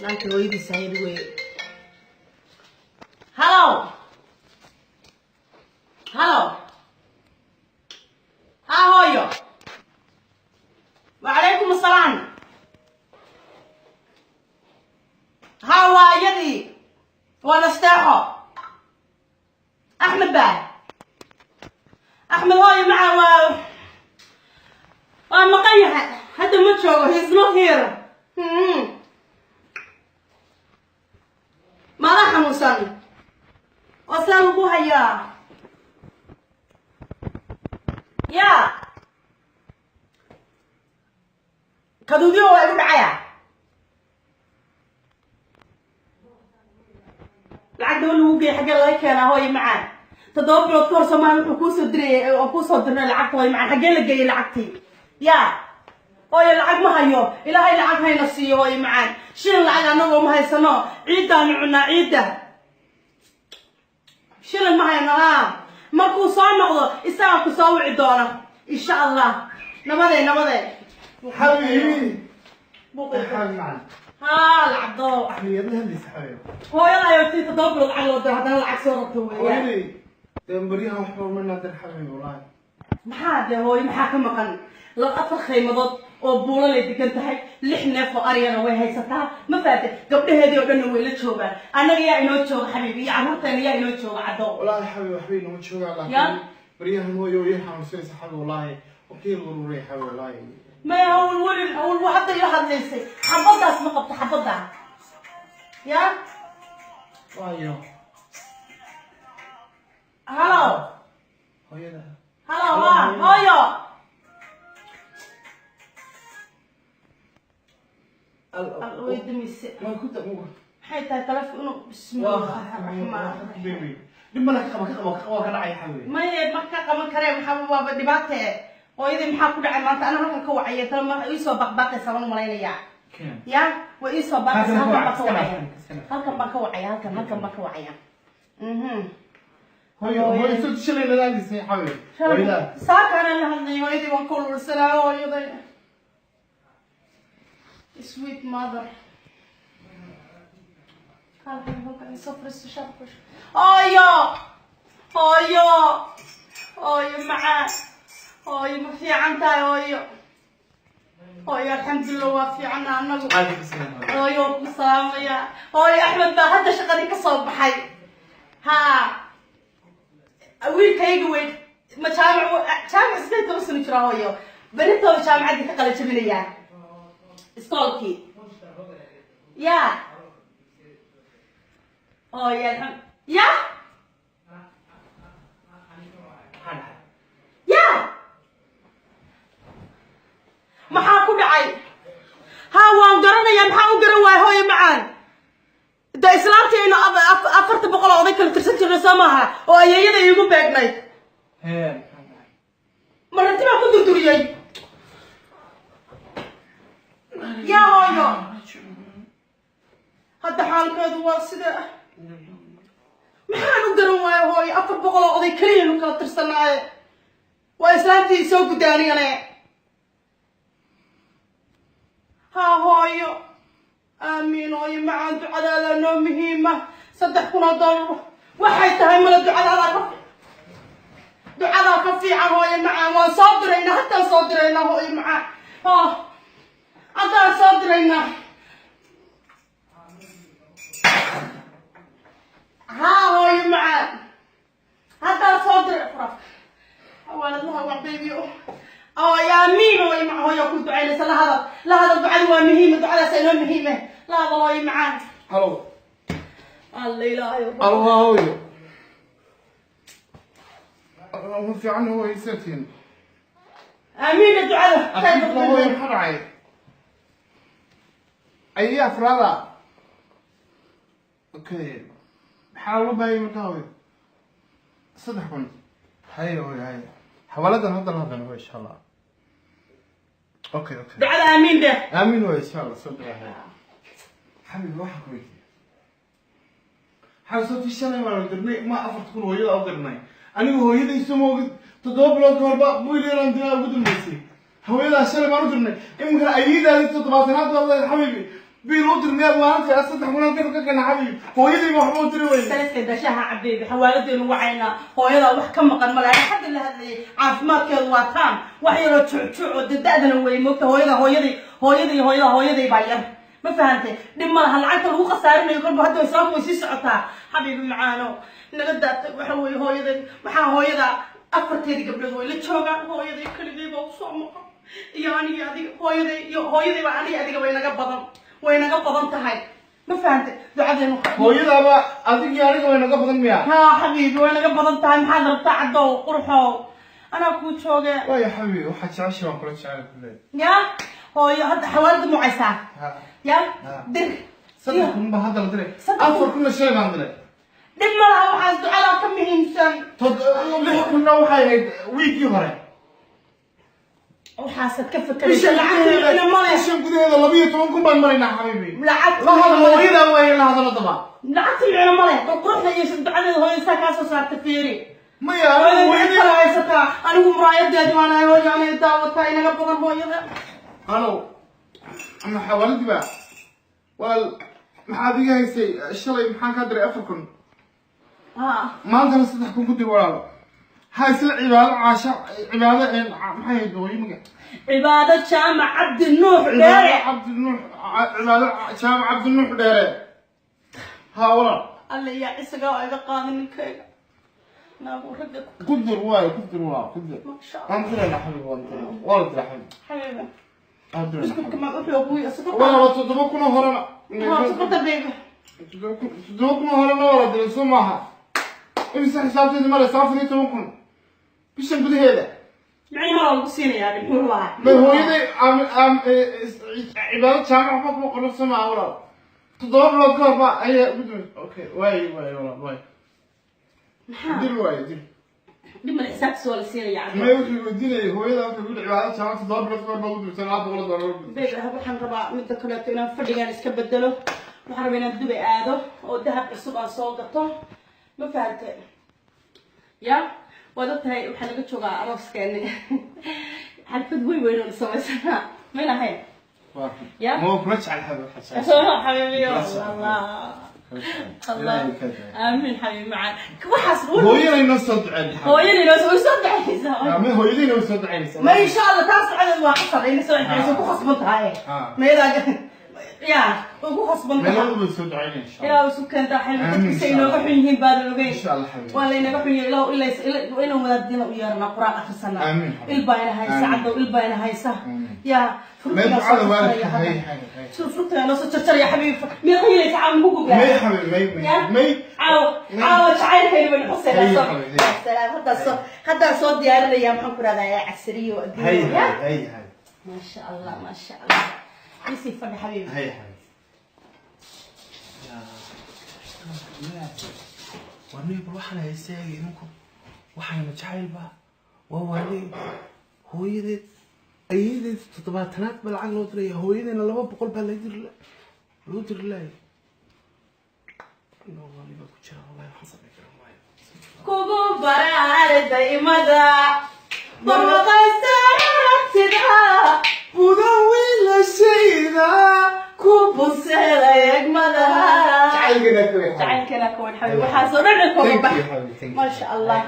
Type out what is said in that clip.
Islaanta hooyadiis ahayd wey. Hallo, hallo. Ha hooyo, wacalaykum assalaam. Ha, waa iyadii, waa Nasteexo. Axmed baa, Axmed hooyo maca waa maqan yahay, hadda ma joogo. He's not here. Maada xanuunsan oo saa lagu hayaa ya kaduudyo waa igu dhacaya. Lacag daba lagu geeyay, xaggee laga keenaa hooyo macaan? 7 bilood ka hor Soomaali wuxuu kuusoo dirayay oo kuusoo dirnay lacagta. Hooyo macaan, xaggee la geeyay lacagtii? Ya hooyo, lacag ma hayo. Ilaahay lacag hayna siiyo hooyo macaan. Shilin lacag annagoo ma haysano, ciiddaanu cunaa, ciidda shilin ma hayno. Ha, markuu soo noqdo isagaa ku soo wici doona insha Allah. Nabadee, nabadee. حبيبي حبيبي معنا. Ha lacagdo. أحمد يلا هلي حبيبي. Hooyada ayo tii 7 bilood lacag loo diro, haddana lacag soo rabto weeyaan. hooyaday dee baryahan waxba uma naadir xabiibi wallahi. Maxaa dee hooyo, maxaa ka maqan? Afar khaymadood oo buulalay degan tahay, 6 neef oo aryana way haysataa, ma faate? Gabdhaheedii oo dhanna way la joogaan. Annaga yaa inoo jooga xabiibi? Iyo carruurteena yaa inoo jooga caddo? Wallahi xabiibi waxba inoma joogaan. Ya? Laakiin baryahan hooyo way xanuunsanaysa xabiibi wallahi, waqtiga ururay xabiibi wallahi. Maya, hawl welin hawl hadda ila hadlaysay, xabadaas ma qabto xabadda ya. Waayo. Halo. Hooyada. Halo, waa hooyo. Way dumise. Waa ku ta Maxay tahay taleefon inuu bismillahi raxmaan raxiim. Dhib male, ka qaba, ka qaba, ka qaba, ka dhacay xabiibi. Maye, ma ka qaban karee, maxaa waaba dhibaate. Hooyadii maxaa ku dhacay maanta? Ana halkan ka wacaya tala ma iisoo baqbaaqaysa baan malaynayaa. Keen. Ya, way iisoo baaqaysa. Halkan Halkan baan ka ka wac, wacaya. iska dhaaf. Halkan baan ka wacaya, halkan baan ka wacaya. Hooyo, hooyo soo shalay nadaadisay xabiibi hooyada. Saakaana la hadlay hooyadii, waan ka ululsanaa hooyaday. Sweet mother. Halkan, halkan isoo fariisto, shaabka. Hooyo, hooyo, hooyo macaan, hooyo ma fiican tahay hooyo? Hooyo alxamdulillah, waa fiicana anagu. Calaykum salaam. Hooyo waan ku salaamaya. Hooyo, Axmed baa hadda shaqadii ka soo baxay. Ha, wiilkayga weyn ma jaamic 18 sano jira hooyo, berintooda jaamacaddii ka qala jabinayaa iskoolkii ya. Hooyo alxam ya ya, maxaa ku dhacay? Ha, waan garanayaa, maxaa u garan waaya hooyo macaan? De islaamtaynu 400 oo oday kala tirsan jirnay soo maaha, oo ayeeyada iigu beegnayd? Hee, maxaa dhacay? Ma ranti baan ku durduriyey yaa hooyo? Hadda xaalkeedu waa sida, maxaan u garan waayo hooyo? 400 oo oday keliyaynu kala tirsanaaye, waa islaamtii soo gudday anigane. Ha hooyo, aamiin hooyo macaan, ducadaada noo muhiima. 3000 oo dollar waxay tahay mala, ducadaa ka fiican hooyo macaan. Waan soo diraynaa, haddaan soo diraynaa hooyo macaan. Oh, haddaan soo diraynaa. Ha hooyo macaan, haddaan soo diray fura xawaaladlaha wax baby. Oh yaa amiin hooyo macaan, hooyo ku ducaynaysa. La hadal, la hadal, ducadu waa muhiima, ducadaas inoo muhiime. La hadal hooyo macaan. Halo. Alla ilaahay. Halo, hooyo, ma fiican hooyo, seetiin? Aamiina ducada. Alxamdulillah hooyo, maxaa dhacay? Ayay afraada. Okay, maxaa loo baahayay markaa hooyo? 3000. Haye hooyo, haye, xawaaladan hadda la hadlan hooyo insha Allah. Okay. Ducada aamiin dheh. Aamin hooyo, insha Allah soo dira. Haye xabiibi, waxaan ku weydiiyey xabi soo shalay baan dirnay ma 4000 hooyada u dirnay. Anigu hooyaday soo moogid, 7 bilood ka horba wiil yaraan diraa ugu dambeysay. Hooyadaa shalay baan u dirnay, iminkana ayeedaadii 70aad baad leedahay xabiibi. Biil u dir miyaad maalintii 3,000 halkan ka keena xabiibi? Hooyadii waxba u diri weyne. Salafka dashaha cabeebi, xawaaladeenu wacaynaa. Hooyadaa wax ka maqan male. Ana xagga la hadlayay, caafimaadkeedu waa taam, wax yaroo jucjuc oo dada-dana wey moogta. Hooyada, hooyaday, hooyaday, hooyada, hooyaday baa yar, ma fahantay? Dhib ma laha lacagta lagu khasaarinayo kolba. Hadda islaamku way sii socotaa. Xabiibi macaano, naga daatay. Waxa weeye hooyaday, maxaa hooyada afarteedii gabdhood way la joogaan, hooyaday keligay baa usoo maqan iyo aniga adiga. Hooyaday iyo hooyaday baa aniga adiga way naga badan, way naga badan tahay, ma fahantay? Ducadeenu Hooyadaaba adigii aniga way naga badan miya? Haa xabiibi, way naga badan tahay. Maxaad rabtaa, caddow qurxow? Anaa kuu jooge. Waaya xabiibi, waxaa jeceshay waan kula jecel kuleey. Ya hooyo, hadda xawaalada mucaysaa ya dir. 3,000 baa hadda la diray. 3,000. 4,000-na shalay baan diray. Dhib ma laha, waxaas ducadaa ka muhiimsan. 6,000-na waxay ahayd wiigii hore. Waxaasaad ka fakeraysa, lacagta micno male. Bishan gudaheeda 12,000 baan maraynaa xabiibi. Lacagta La hadal micno male. Hooyadaa waaye, la hadalo daba. Lacagta micno male, bal quruxda iyo ducadeeda hooyada saa kaa soo saarta fiiri. Maya. Hooyada Anigu maxay hooyadii kala haysataa? Anigu muraayadeedi waan ahay hooyo, anay daawataa, inaga badan hooyada. Halo, ama xawaaladiiba walaal, maxaad iga haysay shalay? Maxaan kaa diray? 4,000. Ha. Maantana 3,000 ku dir walaalo. Ha isla Cibaado, Caasha, Cibaado, maxay ahayd hooyo magac? Cibaado Jaamac Cabdi Nuux. Cibaado Dheere. Cabdi Nuux, Cibaado Jaamac Cabdi Nuux Dheere. Ha walaal. Alle yaa isagaa oo iga qaada ninkayga naagu ragga ku Ku dir waayo, ku dir walaal, ku dir. Masha Allah. Waan diraynaa xabiib, waan diraynaa, waa la diraa xabiib. Xabiibi. Waan diraynaa. Biskutka ma wuxuu kuy sokorta? Walaal, waa 7,000 oo horena. Ha, sokorta baby. 7,000, 7,000 oo horena waa la diray, soo maaha? Imise xisaabteedu maraysa? 14,000 bishan gudaheeda. Micni ma lagu siinayaa? Muxuu ahaa? Ma hooyaday am am Cibaado Jaamac waxba kuma qorno, soo maaha walaal? 7 bilood ka hor ba ayaa ugu dambeysay. Okay, waay waay walaal, waay. Maxaa? Dir waaye, dir. Dhib male, xisaabtiisa waa la siinayaa. May, wuxuu weydiinayay hooyada, wuxuu yidhi Cibaado Jaamac 7 bilood ka hor baa ugu dambeysay $200 ugu dambeysay. Baby, waxaan rabaa midda kaleeto inaan fadhigan iska bedelo. Waxaan rabaa inaan Dubay aado oo dahab cusub aan soo gato, ma fahante? Ya waad og tahay, waxaa laga joogaa arooskeeni, xalfad weyn weyn oon samaysanaa, mayna ahayn? Ya? Ma waa kula jecel xabiib, waxaa jecel. Xabiibiyo, Allah Allah, aamin xabiib macaan, waxaas. Hooyaday noo soo duceyn. Hooyadii noo soo ducaysaa. Ma hooyadayna way soo duceynaysaa. Ma insha Allah, taas ducadeed waa qasab inay soo ducayso, ku khasban tahay. Ah. Meedaa ya way ku khasban tahay. Meeladu way soo duceynaysaa insha Allah. Ilaa isu keentaa xabiib. Aamin, dadkiisa insha inooga Allah. xun yihiin baadan ogeyn. Insha Allah xabiib. Waa laynaga xun yahay. Ilaa inuu wadaadina u yeernaa, quraan akhrisanaa. Aamin, xabiib. Il baa ina haysa. Aamin. Cadow, il baa ina haysa. Aamin. Ya. Meel ducada waalidka, hay hay hay. Furtigaa noo soo jarjaraya xabiib. Miyaad qayilaysa caawa mugu May guglaa? xabiib, may may. Ya? May. Caawa caawa jacaylkayna baynu xusaynaa. Hay, soo xabiib, hay. Salaam, haddaan soo diyaarinaya, maxaan ku rahdaa, casriyo Hay. adduunya ya. Hay hay hay. Maasha Allah, maasha Allah, isii fadhi xabiib. Hay xabiib. Warniyo, bal waxaan haystaagay idinku waxayna jacaylba waa waale. Hooyadeed, ayadeed 70aad baa lacag loo diraya, hooyadeena 200 baa loo diri laayay. Waali baa ku jira wallahi, waxaan samayn karaa maayo. Kugu baraardaymada barwaqaysta aragtida. Buda wiilashayda. Ku buseela eegmada. Jacaylkana ku weyn. Jacaylkana kuwan xabiib, waxaasoo dhan kooga Thank bax. you, xabiib, thank you. Maasha Allah.